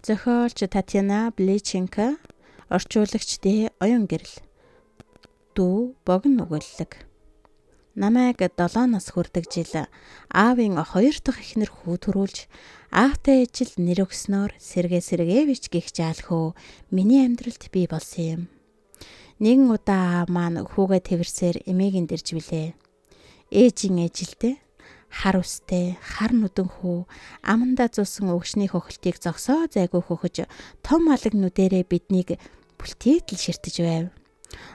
Зохиолч Татьяна Бличенко, орчуулагч Д. Оюун гэрэл. Дүү богино өгүүллэг. Намайг 7 нас хүрдэг жил аавын хоёр дахь эхнэр хүү төрүүлж аавтай ижил нэр өгснөөр Сергей Сергеевич гих жаалхөө миний амьдралд бий болсон юм. Нэгэн удаа аав маань хүүгээ тэрсээр эмээгэн дэрж билээ. Ээжийн эжилтэй хар үстэй, хар нүдэн хүү амандаа зулсан өгшний хөхөлтийг зогсоо зайгүй хөхөж том алаг нүдэрээ биднийг бүлтийтэл ширтэж байв.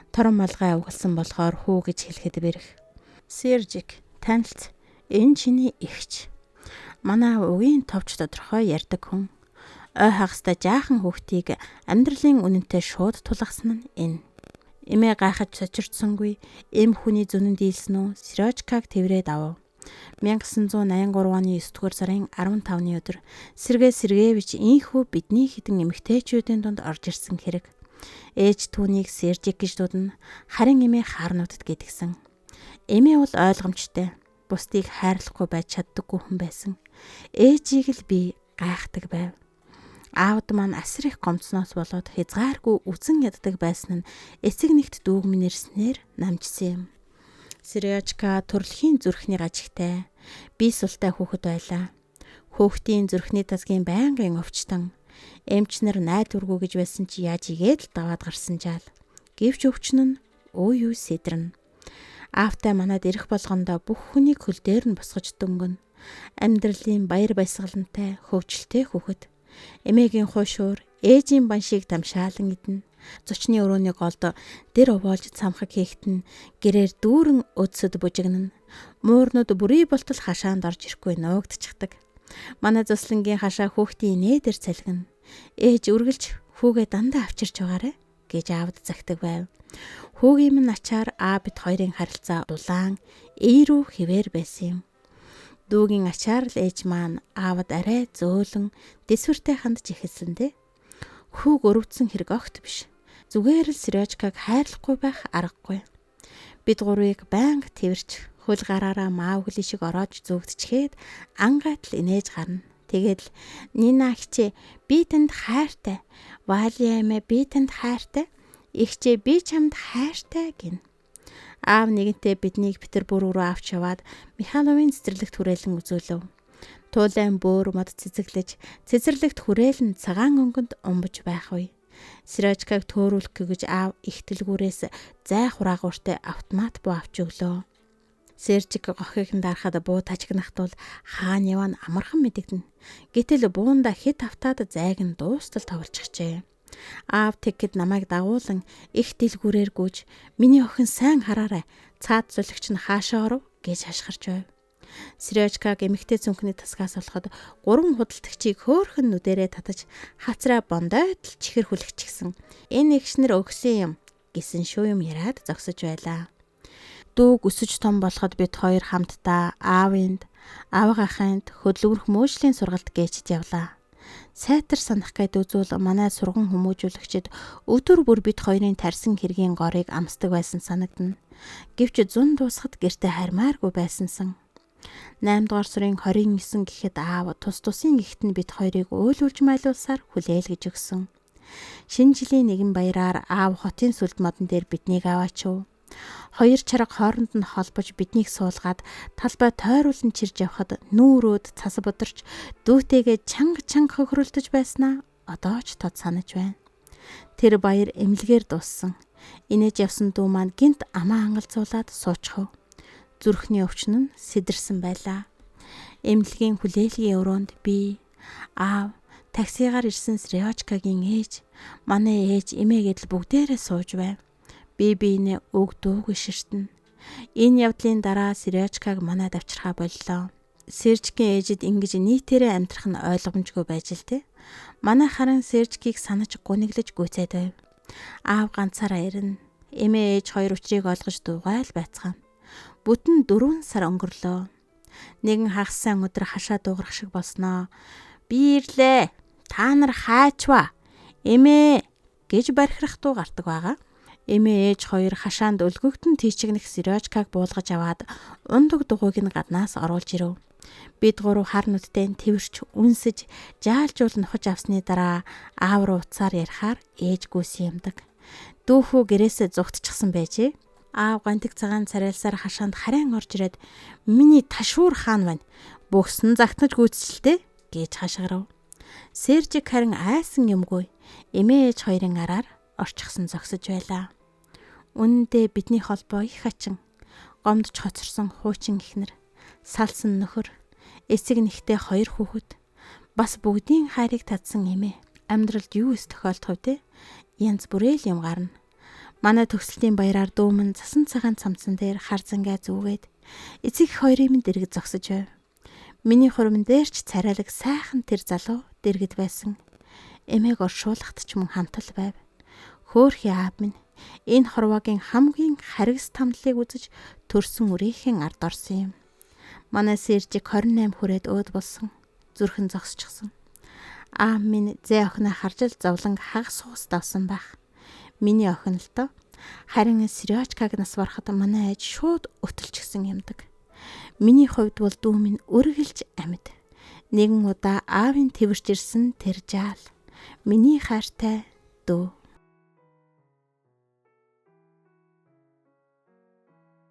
Торон малгай угалсан болохоор хүү гэж хэлэхэд бэрх. Сержик, танилц, энэ чиний эгч. Манай угийн товч тодорхой ярьдаг хүн. Ой хагастай жаахан хүүхдийг амьдралын үнэнтэй шууд тулгасан нь энэ. Эмээ гайхаж цочирдсангүй, эм хүний зөнөнд дийлсэн үү? Сэрожкаг тэрврээд авав. 1983 оны 9-р сарын 15-ны өдөр Сергей Сергеевич ийнхүү бидний хэдэн эмэгтэйчүүдийн дунд орж ирсэн хэрэг. Ээж түүнийг Сержик гэж дуудана, харин эмээ хаарнуудад гэдгсэн. Эмээ бол ойлгомжтой, бусдыг хайрлахгүй байж чаддаггүй хүн байсан. Ээжийг л би гайхдаг байв. Аавд маань асар их гомцноос болоод хязгааргүй үзен яддаг байсан нь эцэг нэгт дүүг минь ирснээр намжсан юм. Сережка төрөлхийн зүрхний гажигтай, бие султай хүүхэд байлаа. Хөөхтийн зүрхний тасгийн байнгын өвчтөн. Эмч нар найдваргүй гэж байсан чи яаж игээд л даваад гарсан жаал. Гэвч өвчин нь өө юу сэдрэнэ. Аавтай манад ирэх болгондоо бүх хүнийг хөл дээр нь босгож дөнгөнө. Амьдралын баяр баясгалантай хөгжилтэй хүүхэд. Эмээгийн хуушуур, ээжийн баншийг тамшаалан идэнэ. Зочны өрөөний голд дэр овоолж цамхаг хийхэд нь гэрээр дүүрэн өдсөд бужигнана. Муурнууд бүрий болтол хашаанд орж ирэхгүй нуугдчихдаг. Манай зуслангийн хашаа хүүхдийн нээдэр цалгина. Ээж үргэлж хүүгээ дандаа авчирч байгаарэ гэж аавд загтаг байв. Хүүгийн минь ачаар аа бит хоёрын харилцаа дулаан, эйрүү хэвээр байсан юм. Дүүгийн ачаар л ээж маань аавд арай зөөлөн дэсвэртэй хандж эхэлсэн дээ. Хүүг өрөвдсөн хэрэг огт биш. Зүгээр л Сережкаг хайрлахгүй байх аргагүй. Бид гурвыг байнга тэрч хөл гараараа маавгли шиг ороож зүгдчихэд ангайтал инээж гарна. Тэгээд л Нина хчээ би танд хайртай. Вали эмээ би танд хайртай. Игчээ би чамд хайртай гин. Аав нэгэнтээ биднийг Петербург руу авч яваад Михайловын цэцэрлэгт хүрээлэн үзүүлв. Туулайн бөөр мод цэцэглэж, цэцэрлэгт хүрээлэн цагаан өнгөнд умбаж байх үе. Сережкаг төөрүүлэх гэж аав их дэлгүүрээс зай хураагууртай автомат буу авч өглөө. Сержик гохыг нь дарахад буу тажигнах тул хаана яваа нь амархан мэдэгдэнэ. Гэтэл буунда хэд автаад зайг нь дуустал товлчихжээ. Аав тэгэхэд намайг дагуулan их дэлгүүрээр гүйж миний охин сайн хараарай. Цаад золигч нь хаашаа оров гэж хашгирч байв. Сережкаг эмэгтэй цүнхний тасгаас олоход гурван худалдагчийг хөөхөн нүдэрээ татаж хацраа бондойтл чихэр хүлэгчихсэн. Энэ эгшнэр өгсөн юм гэсэн шүү юм яриад зогсож байлаа. Дүүг өсөж том болоход бид хоёр хамтдаа аавынд, авга ахынд хөдөлгөрөх мөөжлийн сургалт гээчд явлаа. Сайтар санах гээд үзвэл манай сурган хүмүүжүүлэгчид өдөр бүр бид хоёрын тарьсан хэргийн горыг амсдаг байсан санагдана. Гэвч зун дуусахад гэртээ хармааргүй байсансан. 8 дугаар сарын 29 гэхэд аав тус тусын ихт нь бид хоёрыг уйлуулж майлуулсаар хүлээлгэж өгсөн. Шинэ жилийн нэгэн баяраар аав хотын сүлд модон дээр биднийг аваачив. Хоёр чарга хооронд нь холбож биднийг суулгаад талбай тойруулан чирж явхад нүүрөөд цас бударч дүүтэйгээ чанга чанга хохиролдож байснаа одоо ч тод санаж байна. Тэр баяр эмнэлгээр дууссан. Инээж явсан дүү маань гинт амаа хангалзуулаад суучихв. Зүрхний өвчин нь сэтэрсэн байлаа. Эмнэлгийн хүлээлгийн өрөөнд би аав таксигаар ирсэн Срёчкагийн ээж манай ээж эмээгээд л бүгдээрээ сууж байв. Би биенээ өг дуугүй ширтэн. Энэ явдлын дараа Срёчкаг манад авчирхаа боллоо. Сержикийн ээжид ингэж нийтээрээ амьдрах нь ойлгомжгүй байж л тээ. Манай харин Сержикийг санаж гуниглаж гүйцээд байв. Аав ганцаараа ирнэ. Эмээ ээж хоёр учрыг олгож дуугайл байцгаана. Бүтэн 4 сар өнгөрлөө. Нэгэн хагас сайн өдөр хашаа дуугарах шиг болсноо. Би ирлээ. Та нар хаачва. Эмээ гэж бархирах дуу гардаг байгаа. Эмээ ээж хоёр хашаанд өлгөгдөн тийчигнэх Серёжкаг буулгаж аваад ундаг дугуйг нь гаднаас оруулж ирэв. Бид гурав хар нүдтэй тэвэрч үнсэж жаалжуул нухаж авсны дараа аав руу утсаар ярихаар ээж гүйсэн юмдаг. Дүүхүү гэрээсээ зугтчихсан байжээ. Аав гантик цагаан царайлсаар хашаанд харин орж ирээд миний ташуур хаан байна. Бөгсөн загтнаж гүйцэлтэй гэж хашгирав. Сержик харин айсан юмгүй. Эмээ ээж хоёрын араар орчихсон зогсож байлаа. Үнэндээ бидний холбоо их хачин. Гомдож хоцорсон хуучин эхнэр, салсан нөхөр, эцэг нэгтэй хоёр хүүхэд, бас бүгдийн хайрыг татсан эмээ. Амьдралд юу эс тохиолдох вэ те? Янз бүрээл юм гарна. Манай төгсөлтийн баяраар дүүмэн цасан цагаан цамцан дээр хар зангаа зүгээд эцэг их хоёрын минь дэргэд зогсож байв. Миний хурман дээр ч царайлаг сайхан тэр залуу дэргэд байсан. Эмээг оршуулгат ч мөн хамт л байв. Хөөхий аав минь энэ хорвоогийн хамгийн харгас тамлыг үзэж төрсөн үрийнхэн ард орсон юм. Манай Сержик 28 хүрээд өөд болсон. Зүрхэн зогсчихсон. Аав минь зээ охиноо харж л зовлон хагас хуус давсан байх. Миний охин л доо. Харин Серёжкаг нас барахад манай ээж шууд өтөлчихсэн юмдаг. Миний хувьд бол дүү минь үргэлж амьд. Нэгэн удаа аавын тэвэрч ирсэн тэр жаал. Миний хайртай дүү.